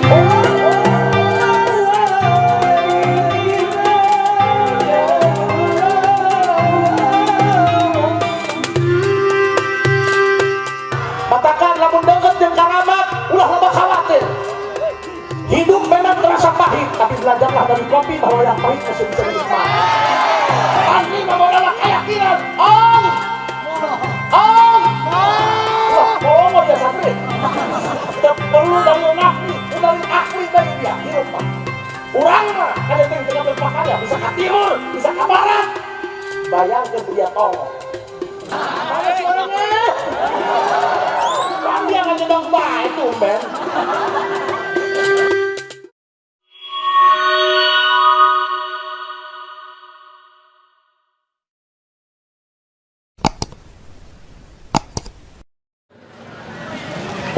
Katakan lamun deukeut jeung karamat, ulah loba khawatir. Hidup memang terasa pahit, tapi belajarlah dari kopi bahwa yang pahit masih bisa dinikmati. Pasti memodalkan keyakinan. Om, om, wah, bohong ya santri. Tidak perlu dari akli, dari akli dari dia hidup mah. Urang mah ada yang tengah berpakaian, bisa ke timur, bisa ke barat. Bayangkan dia tolong. Mana suaranya? Kan dia nggak nyedang baik tumben.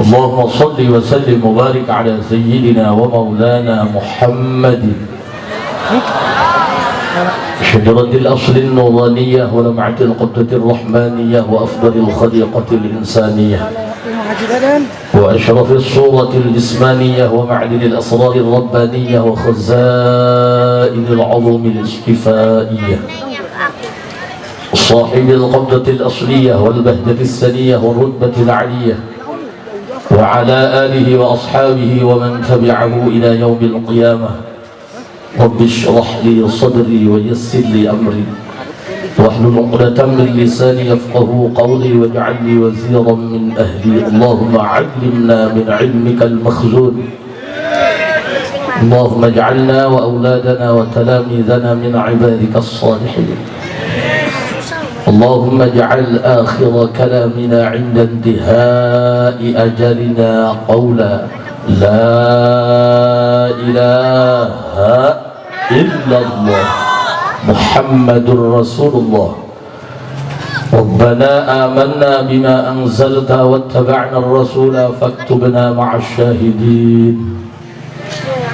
اللهم صل وسلم وبارك على سيدنا ومولانا محمد شجرة الأصل النورانية ولمعة القبضة الرحمانية وأفضل الخليقة الإنسانية وأشرف الصورة الجسمانية ومعدن الأسرار الربانية وخزائن العظم الاصطفائية صاحب القبضة الأصلية والبهجة السنية والرتبة العلية وعلى آله وأصحابه ومن تبعه إلى يوم القيامة. رب اشرح لي صدري ويسر لي أمري واحلل عقدة من لساني يفقه قولي واجعل لي وزيرا من أهلي. اللهم علمنا من علمك المخزون، اللهم اجعلنا وأولادنا وتلاميذنا من عبادك الصالحين. اللهم اجعل آخر كلامنا عند انتهاء أجلنا قولا لا إله إلا الله محمد رسول الله. ربنا آمنا بما أنزلت واتبعنا الرسول فاكتبنا مع الشاهدين.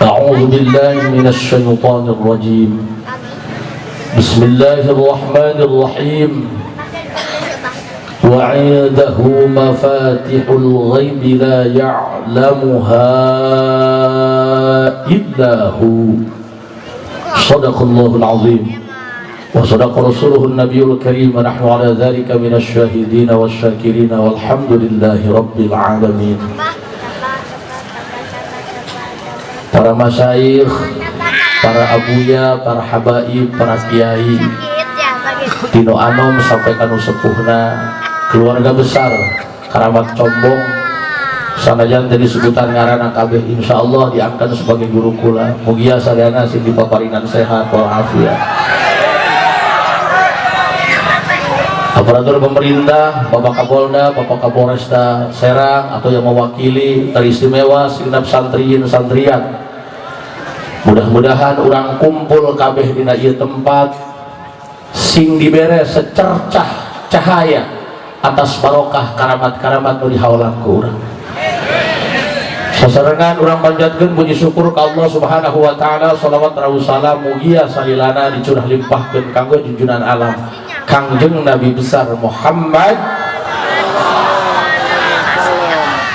أعوذ بالله من الشيطان الرجيم. بسم الله الرحمن الرحيم. وعنده مفاتح الغيب لا يعلمها إلا هو. صدق الله العظيم وصدق رسوله النبي الكريم، ونحن على ذلك من الشاهدين والشاكرين، والحمد لله رب العالمين. Para masyayikh, para abuya, para habaib, para kiai, tino anom sampai kanu sepuhna, keluarga besar Karamat Combong, sanajan dari sebutan ngaranna kabeh insyaallah diangkat sebagai guru kula. Mugia sadayana sing dipaparinan sehat walafiat. Aparatur pemerintah, Bapak Kapolda, Bapak Kapolresta Serang atau yang mewakili teristimewa segenap santriin santriat. Mudah-mudahan urang kumpul kabeh dina ieu tempat sing dibere secercah cahaya atas barokah karamat-karamat nu dihaolan ku urang. Sasarengan urang panjatkeun puji syukur ka Allah Subhanahu wa taala, salawat rawuh salam mugia salilana dicurah limpahkeun kanggo junjunan alam Kangjeng Nabi besar Muhammad.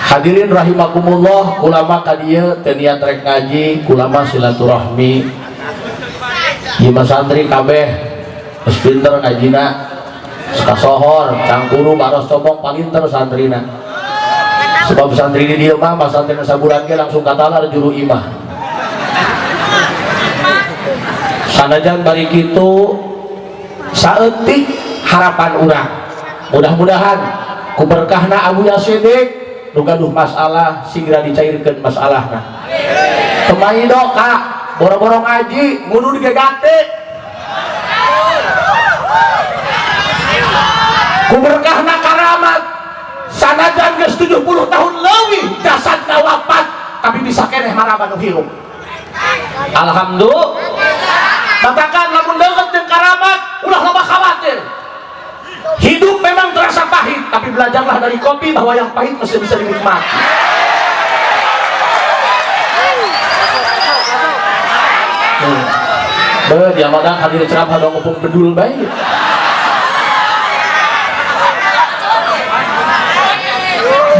Hadirin rahimakumullah, ulama ka dieu teu niat rek ngaji, kulama silaturahmi. Ieu mah santri kabeh geus pinter ngajina, kasohor, cangkuru baros cobong palinter santrina. Sebab santri di dieu mah santri sabulan ge langsung katalar juru imah. Sanajan bari kitu saeutik harapan urang. Mudah-mudahan ku berkahna Abu Yasidik nu gaduh masalah segera dicairkeun masalahna. Kemaido ka boro-boro ngaji ngudu digegate. Ku berkahna karamat sanajan geus 70 tahun leuwih jasadna wafat tapi bisa keneh maraba nu hirup. Alhamdulillah. Katakan lamun deukeut jeung karamat ulah loba khawatir. Hidup memang terasa pahit, tapi belajarlah dari kopi bahwa yang pahit masih bisa dinikmati. Be, dia mah hadir ceramah dong ngomong bedul bae.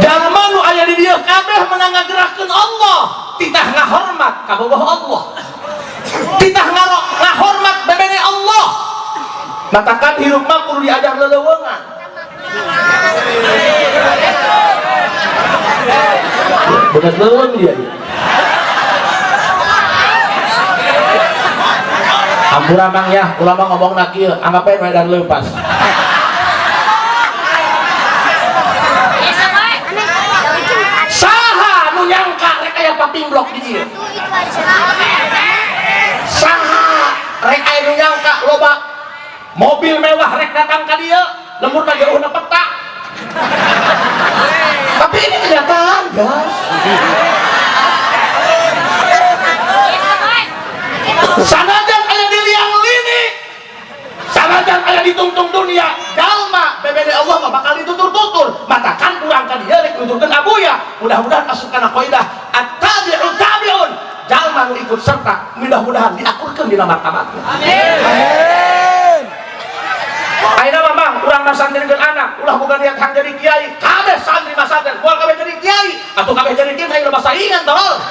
Jalma nu aya di dieu kabeh menang ngagerakkeun Allah, titah kabogoh Allah. Titah ngahormat bebene Allah. Matakan hirup mah kudu diajar leleuweungan. Bener leuweung dia. Ampura mang ya, ulama ngomong nak kieu, anggap ae medan leupas. Saha nu nyangka rek aya paping blok di dieu? Saha rek aya nu nyangka loba mobil mewah rek datang ka dieu, lembur mah jauhna peta. Tapi ini kenyataan, guys. Sanajan aya di liang lini, sanajan aya di tungtung dunia, jalma bebede Allah mah bakal ditutur-tutur. Matakan urang ka dieu rek nuturkeun abuya. Mudah-mudahan asup kana kaidah at-tabi'u tabi'un. Jalma nu ikut serta mudah-mudahan diakurkeun dina martabatna. Amin. Ayeuna mah mang urang masantrenkeun anak, ulah boga niat hang jadi kiai, kabeh santri masantren moal kabeh jadi kiai, atuh kabeh jadi kiai hayang loba saingan tolol.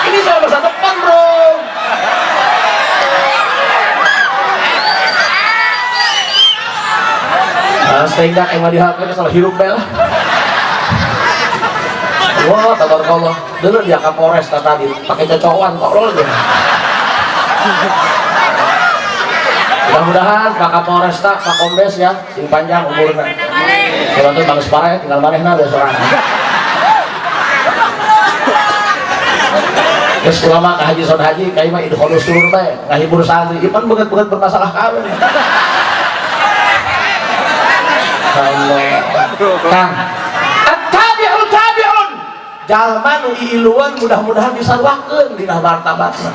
Ini soal masa depan, bro. Nah, sehingga emang dihakai salah hirup bae lah. Wah, tabarakallah. Dulu dia Kapolres tadi pakai cocokan tolol dia. Mudah-mudahan Pak Kapolresta, Pak Kombes ya, sing panjang umurna. Kalau tuh bang separe tinggal manehna biasa orang. Terus ulama ka haji son haji kai mah idkhalus surur bae, ngahibur santri, ipan beungeut-beungeut bermasalah kabeh. Allah. Kang, at-tabi'u tabi'un. Jalma nu iiluan mudah-mudahan disaruakeun dina martabatna.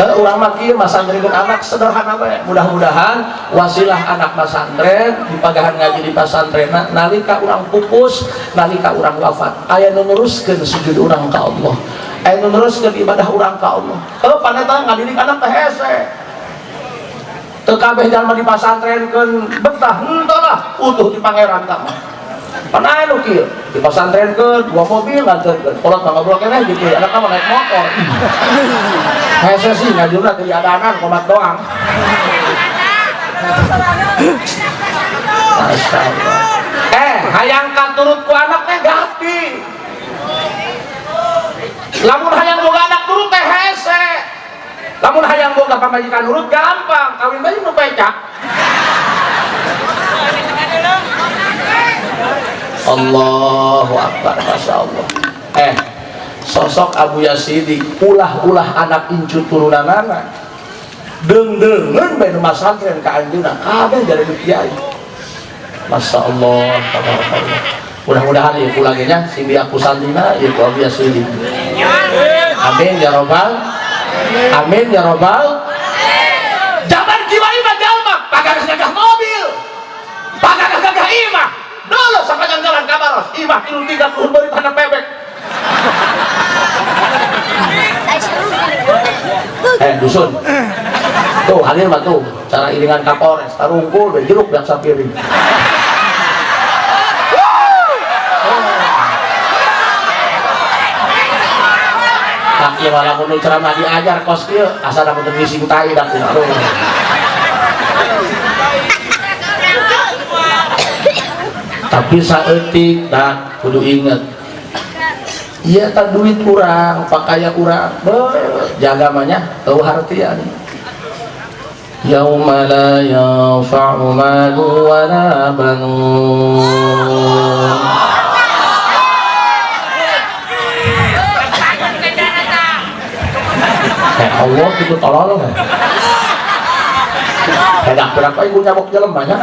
Kalau urang mah kieu masantrenkeun anak sederhana bae. Mudah-mudahan wasilah anak masantren dipagahan ngaji di pasantrenna nalika urang pupus, nalika urang wafat, aya nu neruskeun sujud urang ka Allah. Aya nu neruskeun ibadah urang ka Allah. Heuh paneta ngadidik anak teh hese. Teu kabeh jalma dipasantrenkeun betah henteu lah utuh di pangeran tah mah. Pan aya nu kieu dipasantrenkeun dua mobil nganterkeun. Kolot mah ngobrol keneh gitu, anak mah naik motor. Hese sih ngajurna teu diadanan komat doang. Masyaallah. Hayang katurut ku anak teh gati. Lamun hayang boga anak nurut teh hese. Lamun hayang boga pamajikan nurut gampang, kawin bae nu pecak. Allahu Akbar, Masya Allah. Sosok Abu Yasidi ulah-ulah anak incu turunanana deung-deungeun bae nu masantren ka anjeunna kabeh jadi nu kiai. Masya Allah, tabarakallah. Mudah-mudahan ieu kula ge nya sing diaku santrina ieu ku Abu Yasidi. Amin ya robbal. Amin ya robbal. Zaman kiwari mah jalma pagagah-gagah mobil, pagagah-gagah imah. Dulu sapanjang jalan kabaros, imah tilu tiga puluh beri tanah bebek. Dusun. Tuh hadir mah tuh cara iringan Kapolres, tarungkul be jeruk dan sapiring. Tak ieu mah lamun ceramah diajar kos kieu asa da teu ngising tai da kumaha. Tapi saeutik dah kudu inget. Ieu tah duit urang, pakaya urang, jaga mah nya eueuh hartian. Yauma la yanfa'u malun wala banun. Allah itu tolol kan. Hedak berapa ibu nyabok jelema nya?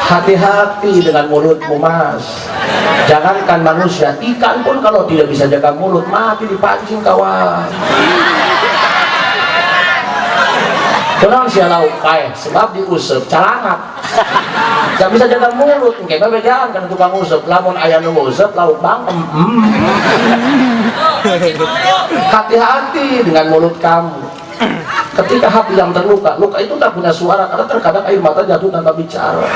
Hati-hati dengan mulutmu, Mas. Jangankan manusia, ikan pun kalau tidak bisa jaga mulut mati dipancing, kawan. Kenapa sia lauk paeh? Sebab diusep calangat. Gak bisa jaga mulut, engke mah bejaan kan tukang usep. Lamun aya nu ngusep lauk bangkem. Hati-hati dengan mulut kamu. Ketika hati yang terluka, luka itu tak punya suara karena terkadang air mata jatuh tanpa bicara.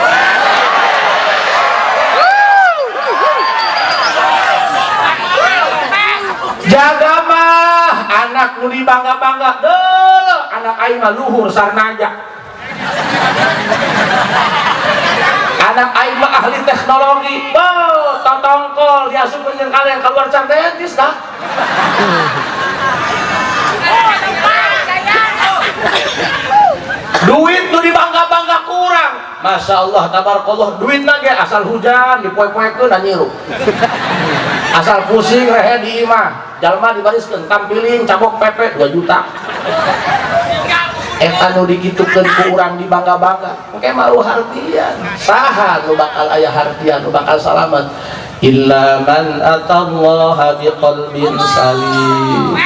Jaga mah anak nu dibangga-bangga, deuleu anak aing mah luhur sarnaja. Anak aing mah ahli teknologi, beuh totongkol diasupkeun jeung kalian keluar cantentis dah. Duit nu dibangga-bangga kurang. Masya Allah, tabarakallah, duit mah ge asal hujan dipoe-poekeun anyiru. Asal pusing rehe di imah, jalma dibariskeun tampiling cabok PP 2 juta. Eta nu dikitukeun ku urang dibangga-bangga, engke malu hartian. Saha nu bakal aya hartian, nu bakal salamet? Illa man atallaha biqalbin salim.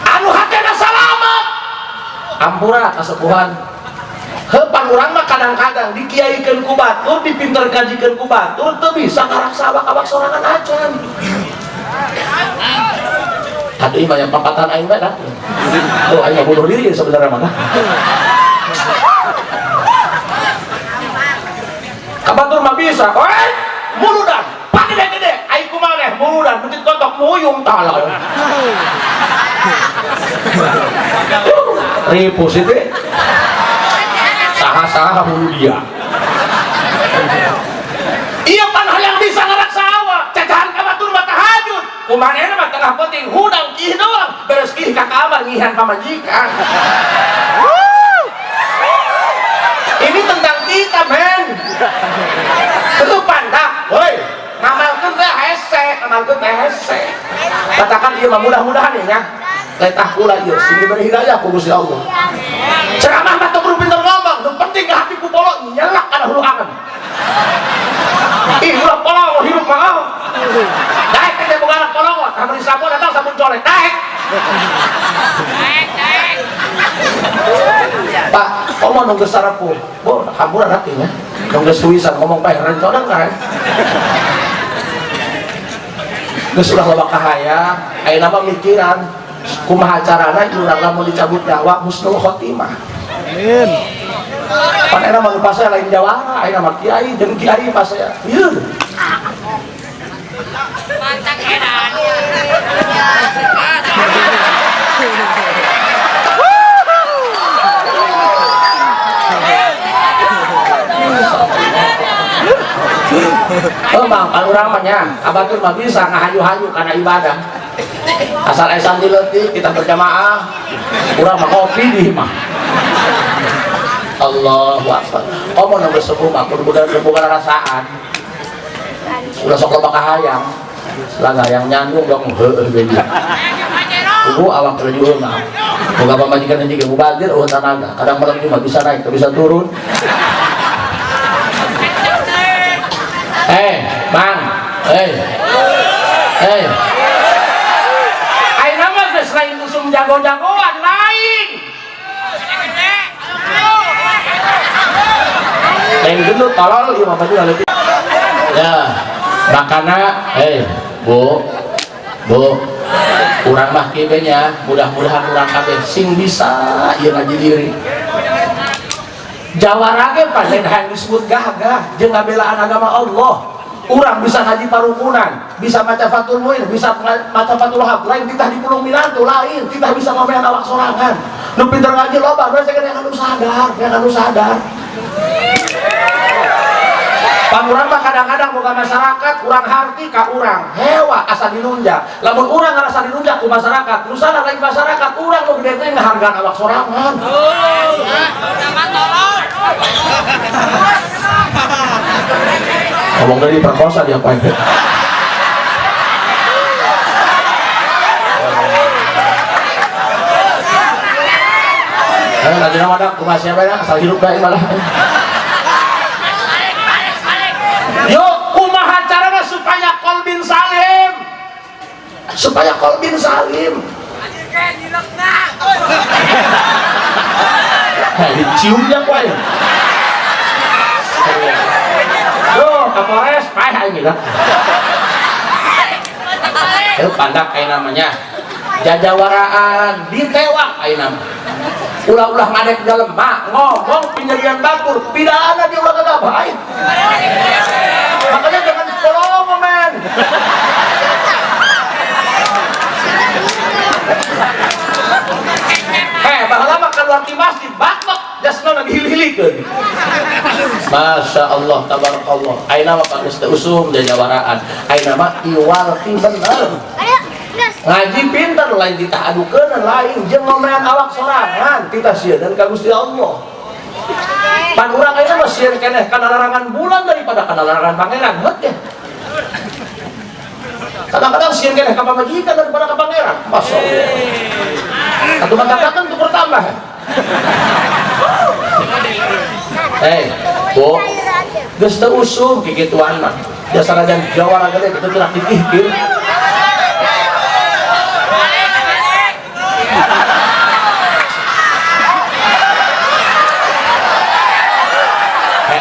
Anu hatena salamet. Ampura kasepuhan. Heupan urang mah kadang-kadang dikiaikeun ku batur, dipinter kajikeun ku batur, teu bisa ngaraksa awak-awak sorangan acan. Aduh, imah yang papatan aing bae dah. Oh, aing mah bunuh diri sebenarnya mah. Ka batur mah bisa. Oi, muludan, pagede-gede, aing kumaha neh muludan, beuntit kotok muyung talal. Ripus itu. Saha-saha hulu dia. Iya pan hayang bisa ngaraksa awak, cacahan ka batur mah tahajud. Kumanehna mah tengah penting hudang kih doang, beres kih ka kamar ngihan pamajikan. Ini tentang kita, men. Teu pandak, woi, ngamalkeun teh hese, ngamalkeun teh hese. Katakan ieu mah mudah-mudahan ya nya. Letah kula ieu sing diberi hidayah ku Gusti Allah. Ceramah mah teu kudu pinter ngomong, nu penting ka hati ku polo nyelak kana hulu angen. Ih, ulah polong hirup mah. Daek teh boga anak polong, sabun sabun datang sabun colek, daek. Daek, daek. Pak, ngomong nunggu sarapu. Bo, hamburan hatinya. Nunggu suwisan ngomong paeh rencana kan. Geus ulah loba kahayang, ayeuna mah mikiran kumaha carana urang lamun dicabut nyawa husnul khotimah. Amin. Pan era mah pasaya lain jawara, ayeuna mah kiai jeung kiai pasaya. Ieu. Mantap edan. Oh, mang, kan urang mah nya, abatur mah bisa ngahayu-hayu karena ibadah. Asal esan dileutik kita berjamaah, urang mah kopi di imah. Allahu Akbar. Komo nu geus sepuh mah kudu boga rasaan. Ulah sok loba kahayang. Lah hayang nyandung dong heueuh ge. Kudu awak teu mah. Boga pamajikan hiji ge mubazir eueuh tanaga. Kadang malam mah bisa naik, bisa turun. Bang. Ayeuna mah geus lain usum jago-jagoan lain. Lain gendut tolol ieu mah baju leutik. Ya, makana Bu. Bu. Urang mah kieu nya, mudah-mudahan urang kabeh sing bisa ieu ngaji diri. Jawara ge pan lain hayang disebut gagah jeung ngabelaan agama Allah. Urang bisa ngaji parukunan, bisa maca Fathul Muin, bisa maca Fathul Wahab, lain titah dipulung minantu, lain titah bisa ngomean awak sorangan. Nu pinter ngaji loba, nu saya anu sadar, yang anu sadar. Pangurang mah kadang-kadang boga masyarakat kurang harti ka urang, hewa asa dilunjak. Lamun urang ngarasa dilunjak ku masyarakat, nu sadar lain masyarakat, urang nu gede teh ngahargaan awak sorangan. Ngomong dari perkosa dia apa itu? Lagi nama dak, kumaha siapa ya? Asal hidup baik malah. Yuk, kumaha carana supaya kolbin salim? Supaya kolbin salim. Hei, diciumnya kuai. Duh, Kapolres, paeh aing lah. Itu pandak kayak namanya. Jajawaraan ditewak ayeuna mah. Ulah-ulah ngadek jelema ngomong pinjadian batur, pidana dia ulah gagabah aing. Makanya jangan polongo men. Baheula mah keluar ti masjid batok jasna dihili-hilikeun. Masya Allah tabarakallah. Ayeuna mah geus teu usum jajawaraan. Ayeuna mah iwal ti bener. Ngaji pinter lain ditah adukeun lain jeung ngomean awak sorangan titah sieun ka Gusti Allah. Pan urang ayeuna mah sieun keneh kana larangan bulan daripada kana larangan pangeran, heut ya. Kadang-kadang sieun keneh ka pamajikan daripada ka pangeran. Masya Allah. Atuh mangkatakeun tu bertambah. Bu, geus teu usum kikituan mah. Biasa rajan jawara gede kitu teu dikihkeun.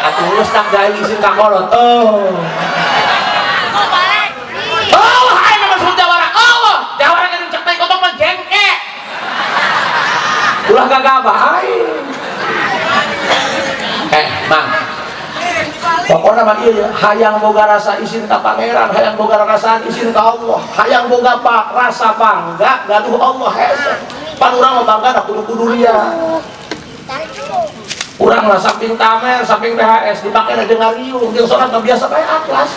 Atuh geus tak gawe isin ka kolot. Oh. Oh, ayeuna mah disebut jawara. Oh, jawara geus cek tai kotong mah jengke. Ulah gagabah aing. Mang. Pokokna mah ieu hayang boga rasa isin ka pangeran, hayang boga rasa isin ka Allah, hayang boga rasa bangga gaduh Allah hese. Pan urang mah bangga da kudu-kudu ria. Urang lah samping tamer, samping PHS dipake aja ngariung, jeung sorangan mah biasa bae atlas.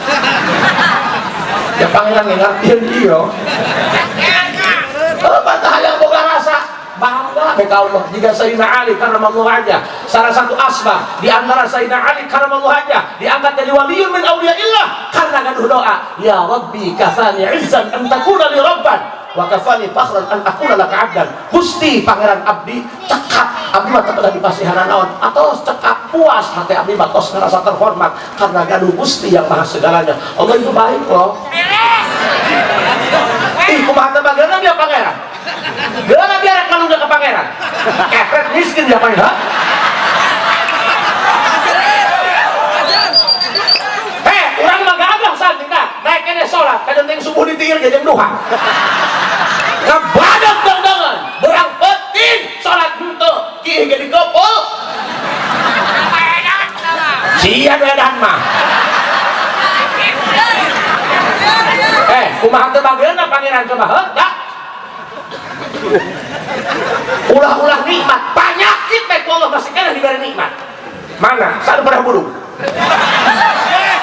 Ya pangeran ngartieun ieu. Oh, patah hayang boga rasa bangga ka Allah jika Sayyidina Ali karramallahu wajhah, salah satu asbab di antara Sayyidina Ali karramallahu wajhah diangkat jadi waliyun min auliyaillah karena gaduh doa, ya Rabbi kafani izzan an takuna li rabban wa kafani fakhran an akuna laka abdan. Gusti pangeran abdi cekap abdi mah teu dipasihanan naon atos cekap puas hati abdi mah tos ngerasa terhormat karena gaduh Gusti yang maha segalanya. Allah itu baik loh. Ih kumaha teh bageuna dia pangeran. Geuna dia rek malungga ka pangeran. Kepret miskin dia pangeran. Heh, urang mah gagah saat kita naik kene salat kajenting subuh ditingir ge jeung duha. Ngabadak dangdangan, berang penting salat henteu, kieu ge dikepul. Sia edan mah. Kumaha teu bageuna pangeran coba heuh, dak. Ulah-ulah nikmat, penyakit bae ku Allah masih keneh diberi nikmat. Mana? Saat pernah buduk.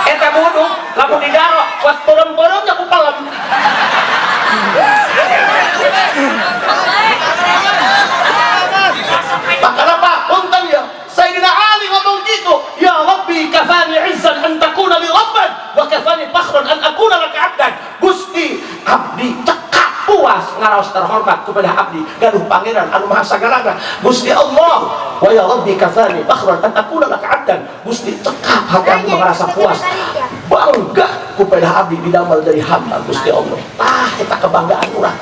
Eta buduk lamun didarok kuat peureum-peureum nya ku pelem. Makanya Pak, punten ya, Sayyidina Ali ngomong gitu, ya Rabbi kafani izzan an takuna li rabban wa kafani fakhran an akuna laka abdan. Gusti abdi cekap puas ngaraos terhormat kepada abdi gaduh pangeran anu maha sagalana. Gusti Allah wa ya Rabbi kafani fakhran an akuna laka abdan. Gusti cekap hati abdi merasa puas bangga kepada abdi didamel dari hamba Gusti Allah. Tah eta kebanggaan urang.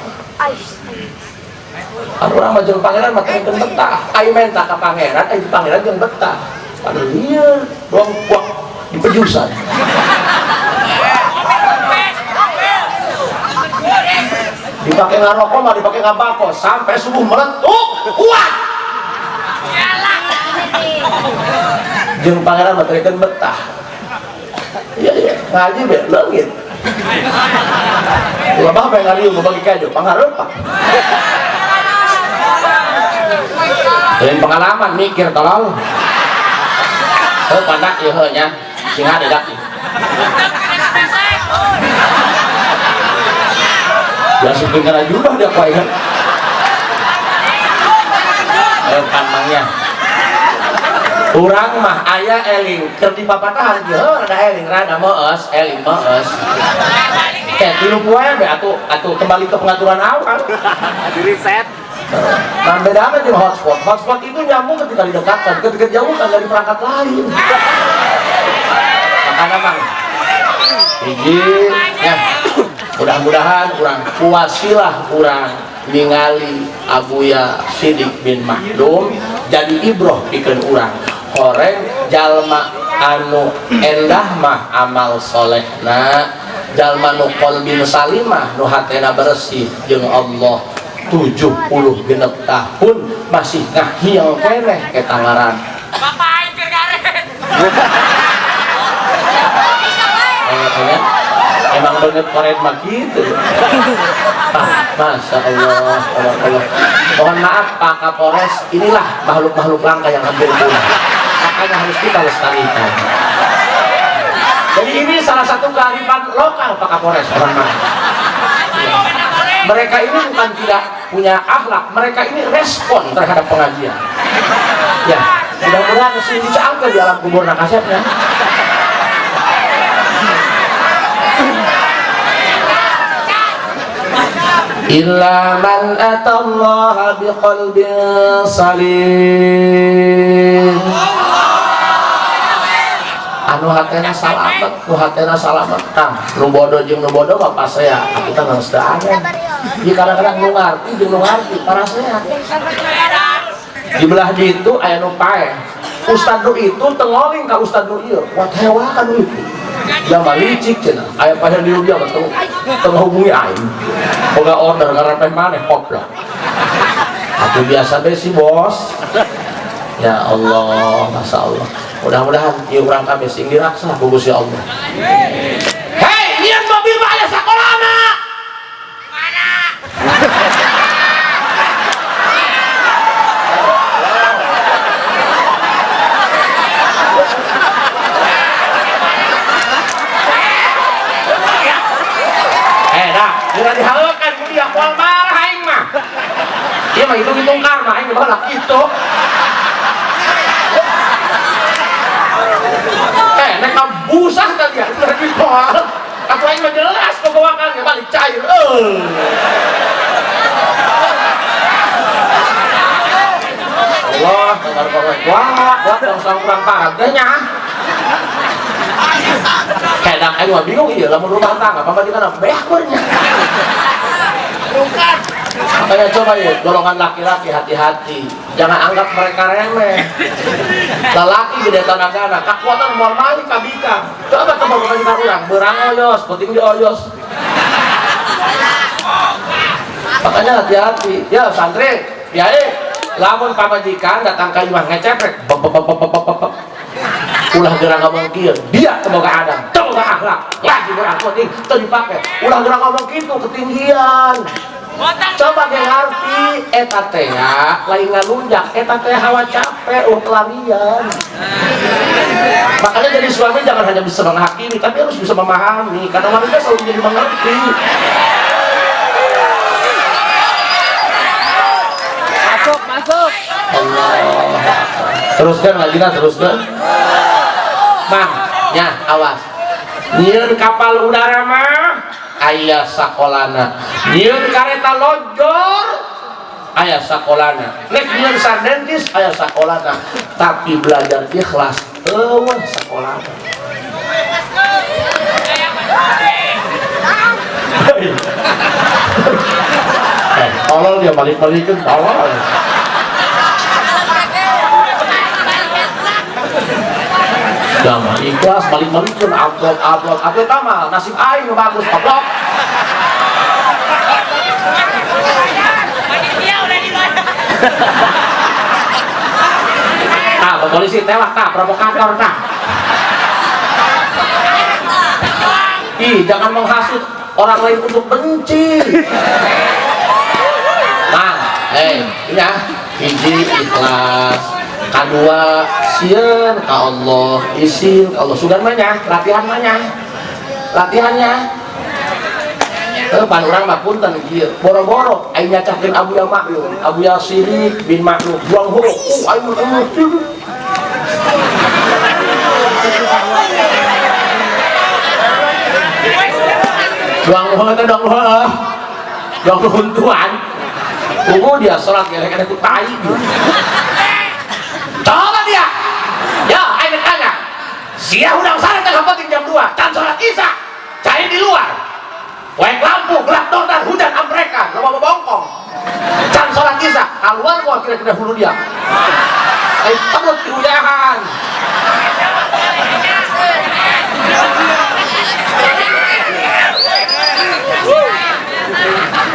Anu urang mah jeung pangeran mah teu betah. Ai menta ka pangeran, ai pangeran jeung betah. Padahal ieu doang kuak di pejusan. Dipakai ngarokok mah dipakai ngabako sampai subuh meletup kuat. Jeung pangeran mah teu betah. Iya iya, ngaji be leungit. Ulah mah bae ngariung bagi kajo, panghareup. Lain pengalaman mikir tolong. Heuh pandak ieu heuh nya, sing hade dak. Ya suping kana jubah dia ku aing. Pantangnya. Urang mah aya eling keur dipapatahan ieu rada eling rada meus, eling meus. Teh tilu poe be atuh kembali ke pengaturan awal. Di reset. Nah, bedanya dengan hotspot. Hotspot itu nyambung ketika didekatkan, ketika jauh kan dari perangkat lain. Makanya Bang, hiji ya, mudah-mudahan urang puasilah urang ningali Abuya Sidik bin Makdum jadi ibroh pikeun urang. Horeng jalma anu endah mah amal solehna, jalma nu qalbin salimah nu hatena bersih jeung Allah. 70 genep tahun masih ngahil keneh eta ngaran. Bapak aing keur ngaret. Emang banget koret mah gitu. Masya Allah, Allah. Mohon maaf Pak Kapolres, inilah makhluk-makhluk langka yang hampir punah. Makanya harus kita lestarikan. Jadi ini salah satu kearifan lokal Pak Kapolres, mohon maaf. Mereka ini bukan tidak punya akhlak, mereka ini respon terhadap pengajian. Ya, mudah-mudahan sing dicaangkeun di alam kubur nakasepnya. Illa man atallaha biqalbin salim. Anu hatena salamet, nu hatena salamet. Tah, nu bodoh jeung nu bodoh mah pasea, kita geus teu aneh. Ieu kadang-kadang nu ngarti jeung nu ngarti parasea. Di belah ditu aya nu paeh. Ustad nu itu teu ngoling ka ustad nu ieu. Wat hewa ka nu itu. Dia mah licik cenah. Aya paeh di dia mah teu ngahubungi aing. Boga order ngarepeh maneh koplok. Atuh biasa be sih bos. Ya Allah, Masya Allah. Mudah-mudahan ieu urang kabeh sing diraksa ku Gusti Allah. Hei, ieu mobil mah aya sakolana. Mana? Dah, geura dihaeukeun ku dia moal marah aing mah. Ieu mah hitung-hitung karma aing baheula kitu. Nek busah tadi ya, udah dipoal. Atuh aing mah jelas pembawakan ge balik cair. Allah, tabaraka wah, wah langsung kurang paham teh nya. Kadang aing mah bingung ieu lamun rumah tangga pamajikan beak nya. Makanya coba ya, golongan laki-laki hati-hati. Jangan anggap mereka remeh. Lelaki gede tanagana, kekuatan moal mali kabika. Coba coba pamajikan urang, beurang oyos, penting di oyos. Makanya hati-hati. Ya santri, kiai, lamun pamajikan datang ka imah ngeceprek, bep bep bep bep bep. Ulah geura ngomong kieu, dia teu boga adab, teu boga akhlak, lagi berang penting teu dipake. Ulah geura ngomong kitu ketinggian. Coba ge ngarti eta teh lain ngalunjak, eta teh hawa capek ulah pelarian. Makanya jadi suami jangan hanya bisa menghakimi, tapi harus bisa memahami, karena wanita selalu jadi mengerti. Masuk, masuk. Allah. Teruskan lagi lah, teruskan. Bang, ya awas. Nyieun kapal udara mah aya sakolana. Nyieun kareta lojor aya sakolana. Nek nyieun sardentis aya sakolana. Tapi belajar ikhlas eueuh sakolana. Tolol dia balik-balikeun tolol. Jangan ikhlas balik-balikeun amplop-amplop atuh eta mah nasib aing nu bagus goblok. Panitia udah dibayar. Tah, polisi tewak tah, provokator tah. Ih, jangan menghasut orang lain untuk benci. Nah, ya, hiji ikhlas, kadua sieun ka Allah, isin ka Allah. Sugan mah nya, latihan mah nya. Latihannya. Pan urang mah punten kieu, boro-boro aing nyacahkeun Abu Ya Maklum, Abu Ya Sirik bin Maklum, buang huruf. Aing mah buang huruf teh dong heuh. Dong huntuan. Tunggu dia sholat gerek-gerek ku tai. Coba dia. Ya, aing tanya. Sia hudang sare teh penting jam 2, can sholat isya. Cai di luar. Wae lampu gelap dordar hujan amrekan, loba bobongkong. Can sholat isya, keluar moal kira-kira hulu dia. Aing perut dihujahan.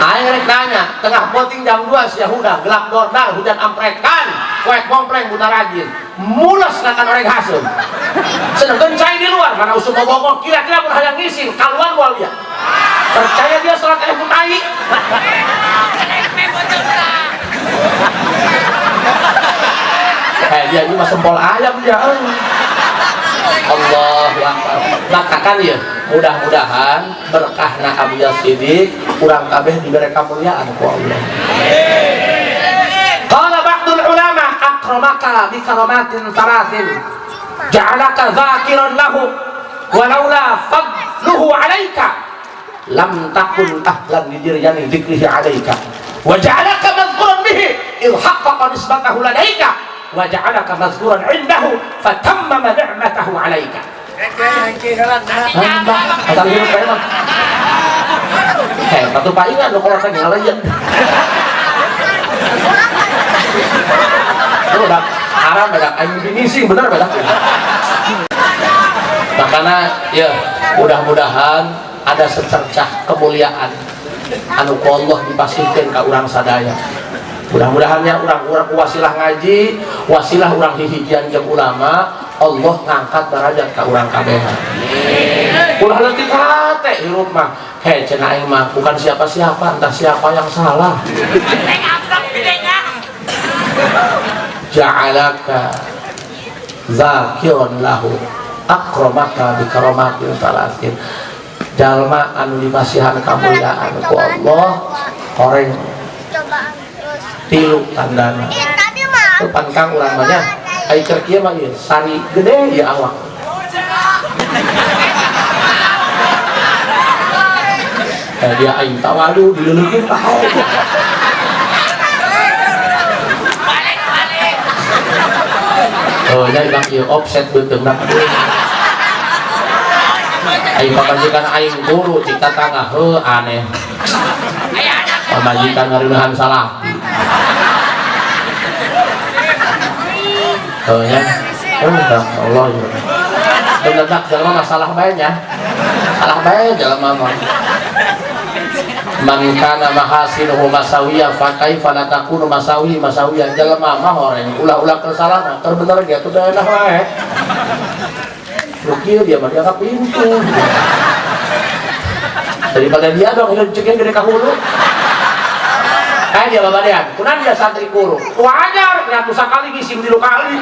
Aing rek nanya, tengah peuting jam 2 sia hudang, gelap dordar, hujan amprekan, poek mompleng buta rajin. Mules ngakan orang haseum. Sedangkan cai di luar, mana usum bobongong, kira-kira pun hayang ngising, kaluar moal dia. Percaya dia sholat eleh ku tai. Dia ini mah sempol ayam dia. Allahu Akbar. Maka kan ya, mudah-mudahan berkahna Abuya Siddiq urang kabeh diberi kemuliaan ku Allah. Qala ba'dul ulama akramaka bi karamatin tarasin ja'alaka dzakiran lahu walaula fadluhu 'alaika lam takun ahlan lidiryani dzikrihi 'alaika wa ja'alaka madhkuran bihi idh haqqaqa nisbatahu ladaika wa ja'alaka mazkuran 'indahu fatammama ni'matahu 'alaika. Batu paingan lo kalau tanya ngalayan. Lu udah haram dah aing finishing bener dah. Makanya ya mudah-mudahan ada secercah kemuliaan anu ku Allah dipasihkeun ka urang sadaya. Mudah-mudahannya urang-urang wasilah ngaji, wasilah urang hihijian jeung ulama, Allah ngangkat derajat ka urang kabehan. Ulah leutik hate hirup mah. Hei cenah aing mah bukan siapa-siapa, entah siapa yang salah. Ja'alaka zakiran lahu akramaka bi karamatin salasin. Jalma anu dimasihan kamuliaan ku Allah koreng tilu tandana. Depan kang urang mah nya ai keur kieu mah ieu sari gede ieu awak. Dia aing tawadu dileuleukkeun paho. Balik-balik. Oh nya bang ieu offset beuteungna. Aing pamajikan aing guru cik tatangga heuh aneh. Pamajikan ngareuneuhan salah. Oh ya, oh Allah ya. Bener tak jelema masalah bae nya. Salah bae jelema mah. Man kana mahasinuhu masawiya fa kaifa la takunu masawi masawiya jelema mah horeng ulah-ulah kesalahan keur bener ge atuh daenah wae. Lu kieu dia mah dia ka pintu. Daripada dia dong hidup cekin gede ka hulu. Kayak dia babadean, kunan dia santri kuru. Wajar, ratusan kali ngising 3 kali.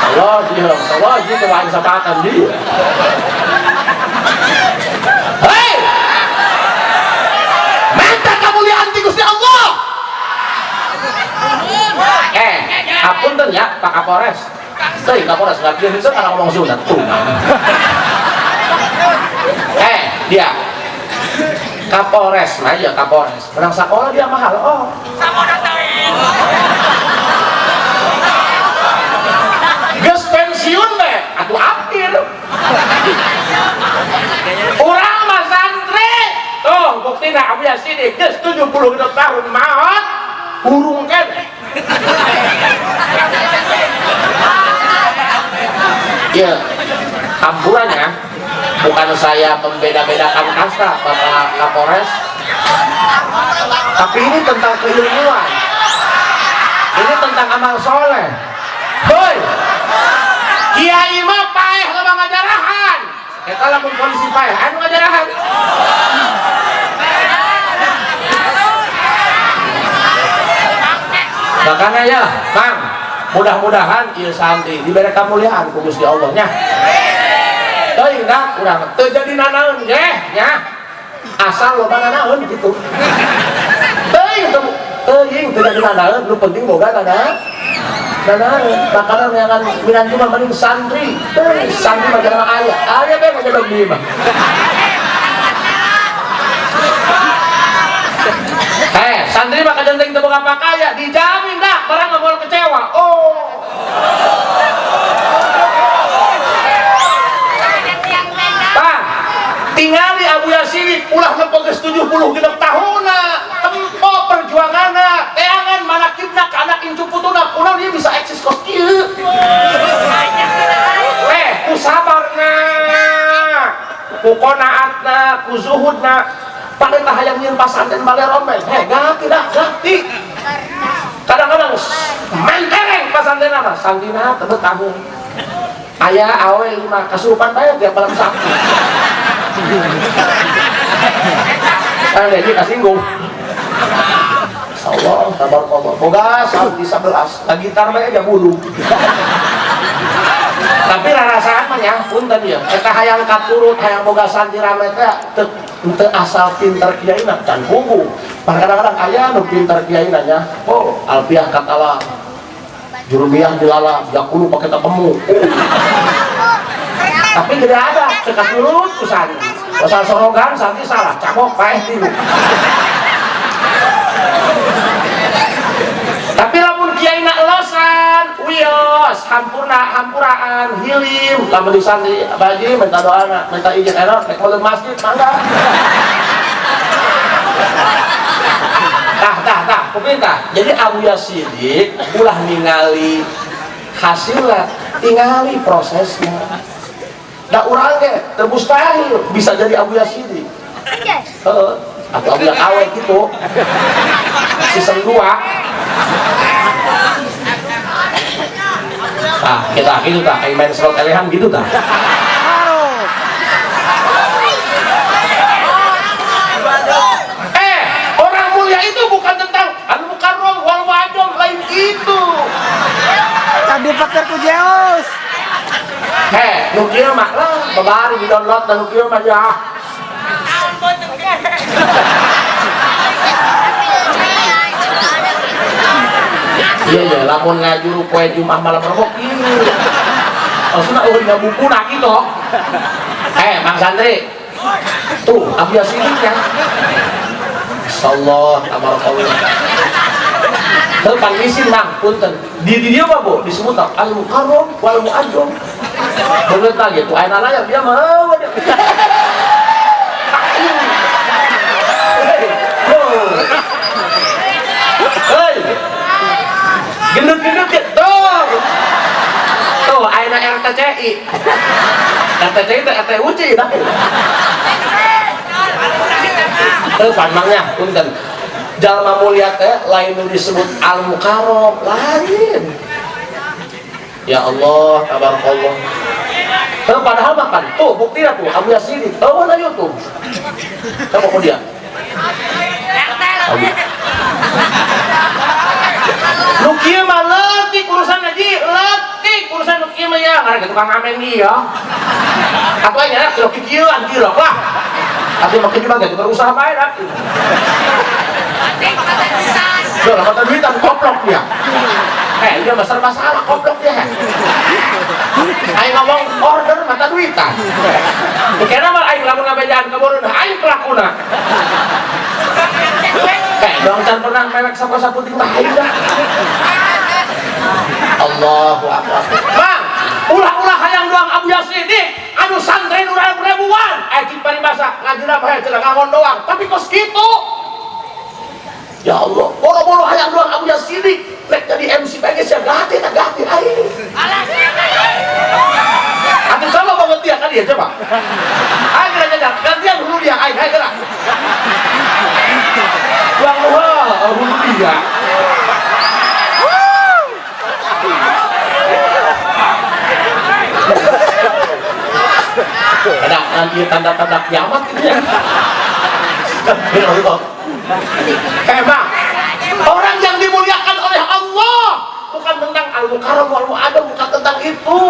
Allah dia, Allah dia kewaan sepatan dia. Hei, minta kemuliaan ti Gusti Allah. Apunten ya Pak Kapolres. Teuing Kapolres nggak kieu henteu kana ngomong Sunda tuh. Dia Kapolres, nah iya Kapolres. Menang sekolah dia mahal, oh. Geus pensiun deh, atuh akhir. Urang mah santri. Tuh, buktina Abuya Siddiq geus 76 tahun maot, hurung keneh. Iya, hamburannya. Bukan saya membeda-bedakan kasta Bapak Kapolres, tapi ini tentang keilmuan, ini tentang amal soleh. Hoi, kiai mah paeh loba ngajarahan, eta lamun polisi paeh anu ngajarahan. Makanya ya, Mang, mudah-mudahan ieu santri diberi kemuliaan ku Gusti Allah nya. Teuing dah urang teu jadi nanaon ge nya. Asal loba nanaon kitu. Teuing teuing teu jadi nanaon, nu penting boga nanaon. Nanaon, makanan neangan minantu mah mending santri. Teuing santri mah jelema aya. Aya bae mah jadi di mah. Santri mah kajenteng teu boga pakaya, dijamin dah barang mah moal kecewa. Oh. Tingali Abuya Siddiq ulah nempo geus 76 tahunna, tempo perjuanganna, teangan manakibna ka anak incu putuna, kunaon dia bisa eksis kos kieu. Ku sabarna, ku ku zuhudna. Paneta hayang nyieun pasantren bale romen. Heh, gati dah, gati. Kadang-kadang mentereng pasantren mah, santrina teu betah. Aya awe 5 kasurupan bae tiap malam Sabtu. Jadi kasinggung. Allah, tabarakallah. Boga santri 11, lagi gitar bae aja bulu. Tapi rarasaan mah nya punten ieu. Eta hayang katurut, hayang boga santri rame teh teu asal pinter kiaina can puguh. Kadang-kadang aya nu pinter kiaina nya. Oh, alfiah katala. Jurumiyah dilala, yakulu pake ketemu. Tapi tidak ada, teu katurut ku santri. Asal sorogan santri salah, cabok paeh tilu. Tapi lamun kiai nak elosan, wios, hampurna, hampuraan, hilim, lamun di santri baji minta doa, minta izin enak, rek meuleuh masjid mangga. Tah tah tah, kupinta. Jadi Abu Yasidik ulah ningali hasilnya, tingali prosesnya. Da urang ge teu mustahil bisa jadi Abu Yasidik. Heeh, atau Abu Awe gitu. Season 2. Nah, kita gitu tah, aing main slot elehan gitu tah. Orang mulia itu bukan tentang al-mukarram wal mu'azzam, lain itu. Tadi pakar ku Zeus. Heh, nu kieu mah lah, babari di-download dan nu kieu mah ya. Iya ya, lamun ngajuru poe Jumat malam Rebo kieu. Maksudna eueuh dina bukuna kitu. Mang Santri. Tuh, Abu Yasidik ya. Insyaallah tabarakallah. Heuh pangisin Mang, punten. Di dieu mah Bu disebut al-mukarram wal mu'azzam. Bener tah gitu, aya nanya dia mah. Hei. Gendut-gendut ya, tuh. Tuh, ayeuna RTCI. RTCI teh RTUC dah. Tuh, pamangnya, punten. Jalma mulia teh lain nu disebut al-mukarram, lain. Ya Allah, tabarakallah. Tuh, padahal makan. Tuh, buktinya tuh, Abu Yasidik. Oh, mana YouTube? Coba ku dia. Nu kieu mah leutik urusan haji, leutik urusan nu kieu mah ya, karena tukang ngamen ieu ya. Atuh nya kira kieuan kieu lah. Atuh make juga ge tukang usaha bae dah. Duh, mata duitan koplok dia. Dia mah serba salah koplok dia. Aing ngomong order mata duitan. Dikena mah aing lamun ngabejaan ka boreun aing pelakuna. Dong can pernah mewek sapu-sapu di mah aing dah. Allahu akbar. Bang, ulah-ulah hayang doang Abu Yasidik, anu santri nu ribuan. Cik paribasa ngajina bae cenah ngangon doang, tapi kos kitu. Ya Allah, boro-boro hayang doang Abu Yasidik, rek jadi MC bae geus gati tah gati aing. Atuh coba banget dia kan dia coba. Aing geura gantian hulu dia aing, aing geura. Buang luhur, hulu dia. Ada nanti tanda-tanda kiamat gitu ya. Emang orang yang dimuliakan oleh Allah bukan tentang al-mukarram wal mu'adzam, bukan tentang itu.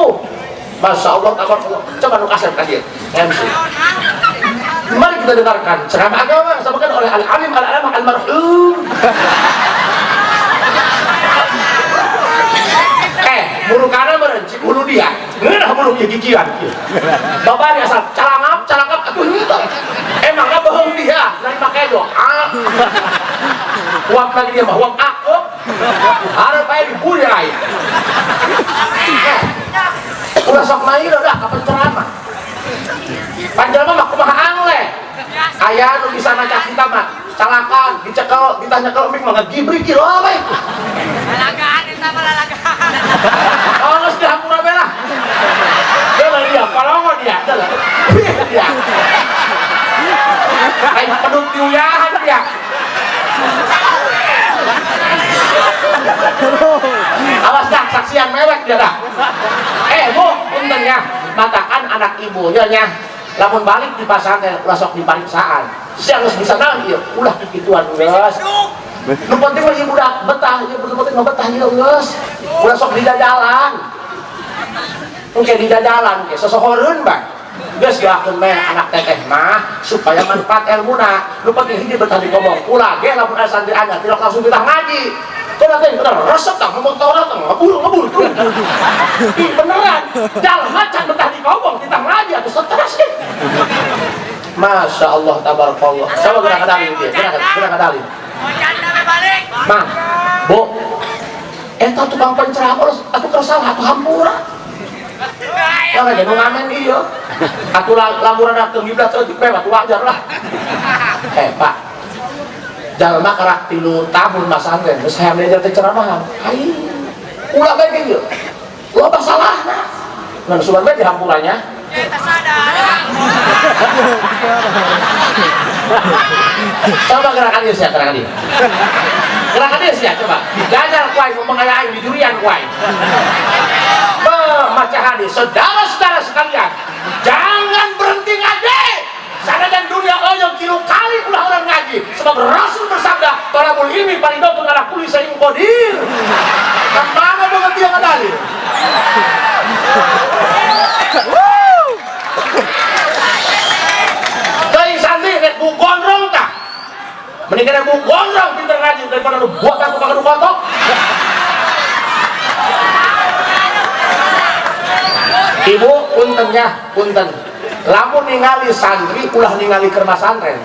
Masya Allah, tabarakallah. Coba nu kasep ka dieu, MC. Mari kita dengarkan ceramah agama disampaikan oleh al-alim al-alamah al-marhum. Murukana meureun cik hulu dia. Ngeunah bulu ieu gigian ieu. Babari asal calangap calangap atuh henteu. Emangna beuheung dia, lain make doa. Uap lagi dia mah uap akep. Hareup aya dibuli aing. Ulah sok main udah kapan ceramah. Panjelma mah kumaha angle. Aya nu bisa maca kitab mah calakan, dicekel, ditanya kalau mik mah ngagibrik ieu loba itu. Lalagaan eta mah lalagaan. Oh, geus dihampura bae lah. Dia mah dia, palongo dia, dia. Dia. Lain pedut diuyahan ya. Awas dah saksian mewek dia dah. Bu, punten ya. Matakan anak ibu nya nya. Lamun balik di pasantren ulah sok dipariksaan. Sia geus bisa naon ieu? Ulah kikituan geus. Nu penting mah ieu budak betah, ieu nu penting mah betah ieu geus. Ulah sok dijajalan. Engke dijajalan ke sosohoreun bae. Geus doakeun meh anak teteh mah supaya manfaat elmuna. Nu penting hiji betah di kobong. Ulah ge lamun aya santri anyar tidak langsung betah ngaji. Kau nanti bener resep tah ngomong Taurat tah ngebul. Ih beneran, jalma can betah di kobong titah ngaji atuh stres ge. Masya Allah tabarakallah. Coba gerak kadalin dia, gerak kadalin. Mang, Bu, eta tukang penceramah atuh kersalah atuh hampura. Ya lagi nu ngamen ieu. Atuh lamun rada teu ngiblat saeutik bae atuh wajar lah. Pak, jalma karak 3 tahun masantren geus hayang diajar teh ceramahan. Ai, ulah bae ge ieu. Loba salahna. Ngan sugan bae dihampuranya. Coba gerakan dia sia, gerakan dia. Gerakan dia sia, coba. Digajar ku aing ngomong aya aing di durian ku aing. Baca hadis, saudara-saudara sekalian, jangan berhenti ngaji. Sanajan dunia oyong 3 kali ulah orang ngaji. Sebab Rasul bersabda, talabul ilmi fardhatun ala kulli syai'in qadir. Kemana banget dia ngadalil? Teuing santri rek bu gondrong tah. Mending kena bu gondrong pinter ngaji daripada nu botak tukang nu kotok. Ibu puntennya, punten. Lamun ningali santri ulah ningali keur masantren.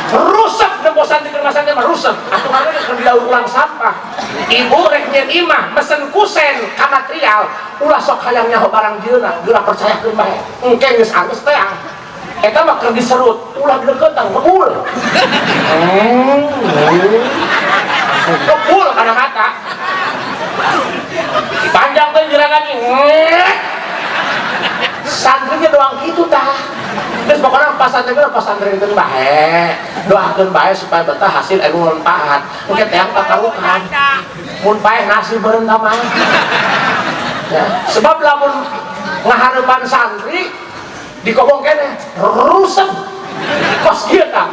Rusak nempo santri keur masantren mah rusak. Atuh ngaranna keur didaur ulang sampah. Ibu rek nyeun imah mesen kusen ka material, ulah sok hayang nyaho barang jieuna, geura percayakeun bae. Engke geus alus teh. Eta mah keur diserut, ulah dideketan ngebul. Ngebul kana mata. Panjang teh jeragan ini. Santrinya doang gitu tah. Terus pokoknya pasantren itu bae. Doakeun bae supaya betah hasil ilmu manfaat. Engke teh takarukan. Mun paeh nasi beureum mah. Ya, sebab lamun ngahareupan santri dikobong keneh rusak. Kos kieu tah.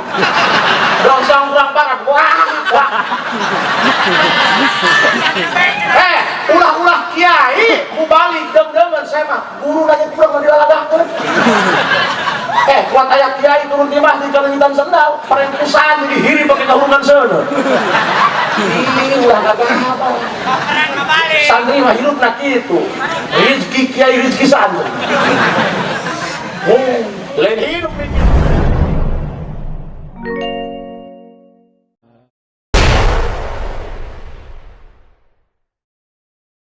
Dongsong kurang barat. Wah, wah. Ulah-ulah kiai ku balik dem-demen saya mah guru nanya kurang mah dilalagakeun. Kuat aya kiai turun di masjid kaleungitan sendal, parentusan jadi hiri pake kahurungan seuneu. Ih, ulah gagah apa. Santri mah hirupna kitu. Rezeki kiai rezeki santri. Lain hidup mikir.